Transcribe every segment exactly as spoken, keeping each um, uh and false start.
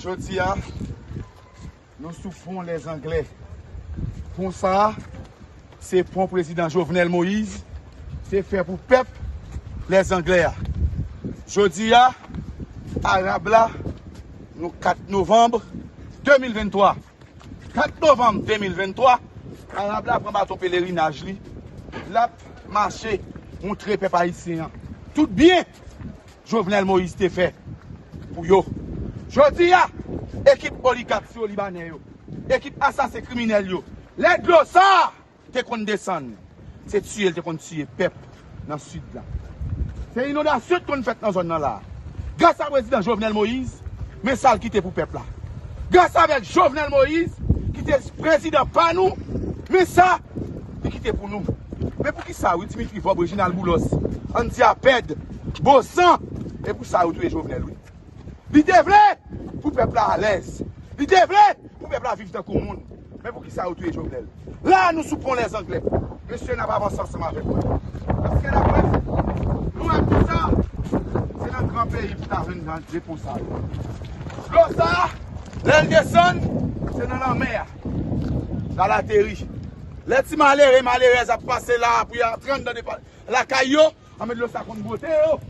Jodi a, nou sou pon Lèzanglè. Pon sa a, se pon prezidan Jovenel Moïse te fè pou pèp Lèzanglè a. Jodi a, Arab la, nou kat novanm de mil venntwa. Kat novanm de mil venntwa, Arab la pran bato pelerinaj li. L ap mache montre pèp ayisyen an tout byen Jovenel Moïse te fè pou yo. Jodi a, ekip oligak syo libanè yo, ekip asasen kriminèl yo, lè dlo sa a te konn desann, se tiye l te konn tiye pèp nan sid la. Se inondasyon ki konn fèt nan zòn nan la. Gras a prezidan Jovenel Moïse, men sa l kite pou pèp la. Gras avèk Jovenel Moïse, ki te prezidan pa nou, men sa li kite pou nou. Men poukisa, wi, Dimitri Vorbe, Reginald Boulos, Andy Apèd, Bosan, e pou sa yo touye Jovenel, wi. Li te vle pou pèp la alèz. Li te vle pou pèp la viv tankou moun. Men poukisa yo touye Jovenel? La, nou sou pon Lèzanglè. Mesye, n ap avanse ansanm avèk mwen. Paske n ap wè, nou wè pon sa, se nan gran peyi pou ta jwenn nan de pon sa yo. Dlo sa, lè l desann, se nan lanmè a l al ateri. Lè ti malere, malerèz ap pase la, pou y antre anndan depa-, lakay yo, anmè dlo sa konn bwote yo.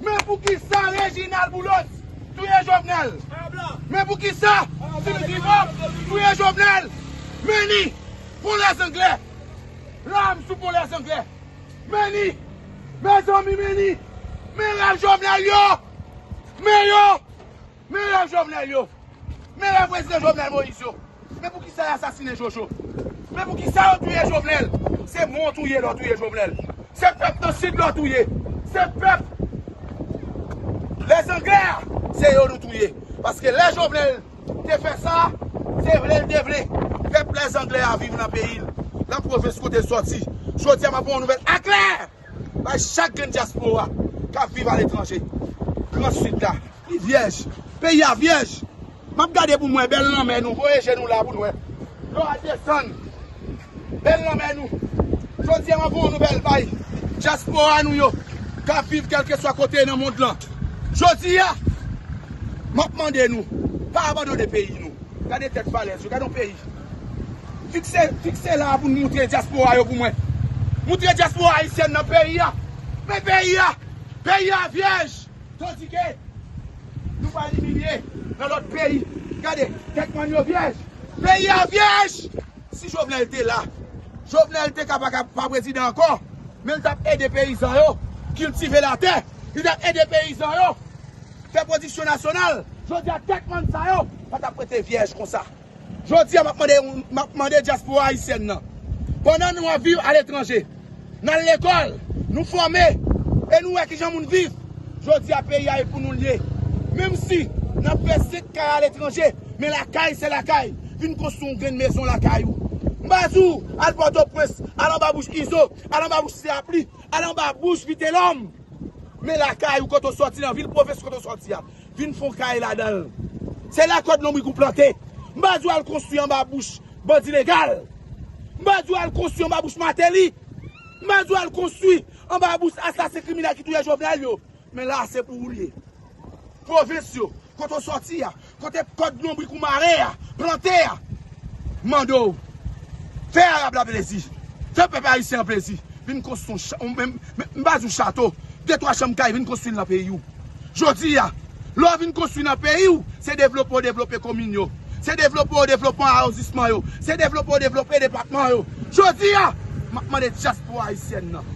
Men poukisa Reginald Boulos touye Jovenel? Men poukisa Dimitri Vorbe touye Jovenel? Men ni pon Lèzanglè. La, m sou pon Lèzanglè. Men ni, mezanmi, men ni. Men rèv Jovenel yo. Men yo. Men rèv Jovenel yo. Men rèv prezidan Jovenel Moïse yo. Men poukisa y asasinen Jojo? Men poukisa yo touye Jovenel? Se moun w touye lè w touye Jovenel. Se pèp nan sid la w touye. Se pèp Lèzanglè a, se yo nou touye. Paske lè Jovenel te fè sa, se vle l te vle pèp Lèzanglè a viv nan peyi l, nan pwovens kote l sòti. Jodi a, m ap ba w yon nouvèl aklè. Bay chak grenn dyaspora k ap viv aletranje. Gran Sid la, li vyèj. Peyi a vyèj. M ap gade pou m wè bèl lanmè nou. Voye je nou la pou n wè. Dlo a desann. Bèl lanmè nou. Jodi a, m ap voye yon nouvèl bay dyaspora nou yo k ap viv kèlkeswa kote nan mond lan. Jodi a, m ap mande nou, pa abandone peyi nou. Gade tèt falèz yo, gade yon peyi. Fikse, fikse la pou n moutre dyaspora yo pou mwen. Moutre dyaspora ayisyèn nan peyi a. Men peyi a, peyi a vyèj. Tandike nou pral imilye nan lòt peyi. Gade, tèt mòn yo vyèj. Peyi a vyèj. Si Jovenel te la, Jovenel te ka pa, ka pa prezidan ankò, men l t ap ede peyizan yo kiltive latè. Li t ap ede peyizan yo fè pwodiksyon nasyonal. Jodi a, tèt mòn sa yo pa t ap rete vyèj konsa. Jodi a, m ap mande, m ap mande dyaspora ayisyèn nan, pandan nou ap viv aletranje, n al lekòl, nou fòme, e nou wè kijan moun viv. Jodi a, peyi a e pou nou l ye. Menm si n ap fè senk kay aletranje, men lakay se lakay. Vin konstwi yon grenn mezon lakay ou. M pa di w al Pòtoprens, al anba bouch Izo, al anba bouch Seyapli, al anba bouch Vitelòm. Men lakay ou kote w sòti, nan vil pwovens kote w sòti a. Vin fè yon kay ladan l. Se la kòd lonbrik ou plante. M pa di w al konstwi anba bouch bandi legal. M pa di w al konstwi anba bouch Martelly. M pa di w al konstwi anba bouch asasen kriminèl ki touye Jovenel yo. Men la, se pou ou l ye. Pwovens yo, kote w sòti a, kote kòd lonbrik ou mare a, plante a. M mande w, fè Arab la plezi. Fè pèp ayisyen an plezi. Vin konstwi yon cha-, yon, men, men, m pa di w chato, de twa chanm kay, vin konstwi l nan peyi w. Jodi a, lè w vin konstwi nan peyi w, se devlope w devlope komin yo. Se devlope w devlope awondisman yo. Se devlope w devlope depatman yo. Jodi a, m ap mande dyaspora ayisyèn nan.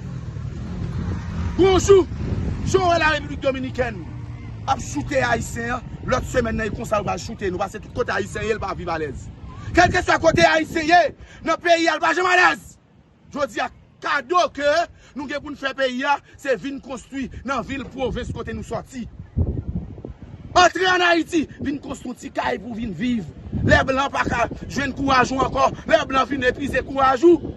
Gon jou, jan w wè Larepiblik Dominikèn ap choute Ayisyen an, lòt semèn nan, e konsa yo pral choute nou, paske tout kote Ayisyen ye, l pa viv alèz. Kèlkeswa kote Ayisyen ye nan peyi a, l pa janm alèz. Jodi a, kado ke nou gen pou n fè peyi a, se vin konstwi nan vil pwovens kote nou sòti. Antre ann Ayiti, vin konstwi yon ti kay pou w vin viv. Lè blan pa ka jwenn kouraj ou ankò, lè blan fin epuize kouraj ou,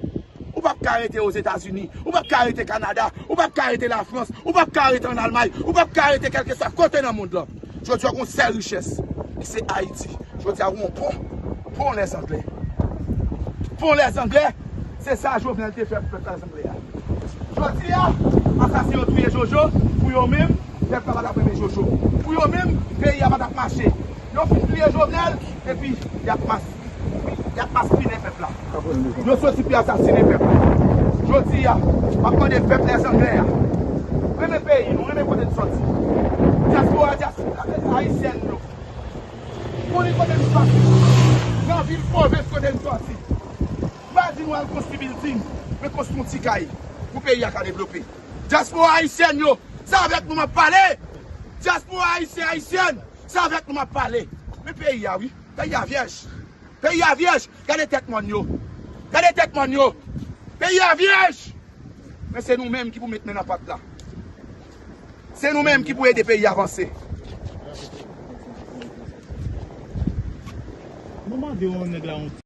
ou p ap ka rete Ozetazini, ou p ap ka rete Kanada, ou p ap ka rete Lafrans, ou p ap ka rete ann Almay, ou p ap ka rete kèlkeswa kote nan mond lan. Jodi a, w gen yon sèl richès, e se Ayiti. Jodi a, w gen yon pon, pon Lèzanglè. Pon Lèzanglè, se sa Jovenel te fè pou pèp Lèzanglè a. Jodi a, asasen yo touye Jojo, pou yo menm, pèp la pa t ap renmen Jojo. Pou yo menm, peyi a pa t ap mache. Yo fin Jovenel, epi y ap mas, y ap maspinen pèp la. Yo soti pou y asasinen pèp la. Jodi a, m ap mande pèp Lèzanglè a, renmen peyi nou, renmen kote n sòti. Dyaspora, dyaspora ayisyèn yo, konnen kote n sòti. Nan vil pwovens kote n sòti. M pa di nou al konstwi bilding, men konstwi yon ti kay pou peyi a ka devlope. Dyaspora ayisyèn yo, se avèk nou m ap pale. Dyaspora ayisyen, ayisyèn, se avèk nou m ap pale. Men peyi a, wi. Peyi a vyèj. Peyi a vyèj. Gade tèt mòn yo. Gade tèt mòn yo. Peyi a vyèj. Men se nou menm ki pou met men nan pat la. Se nou menm ki pou ede peyi a vanse. Nou mande yon nèg la yon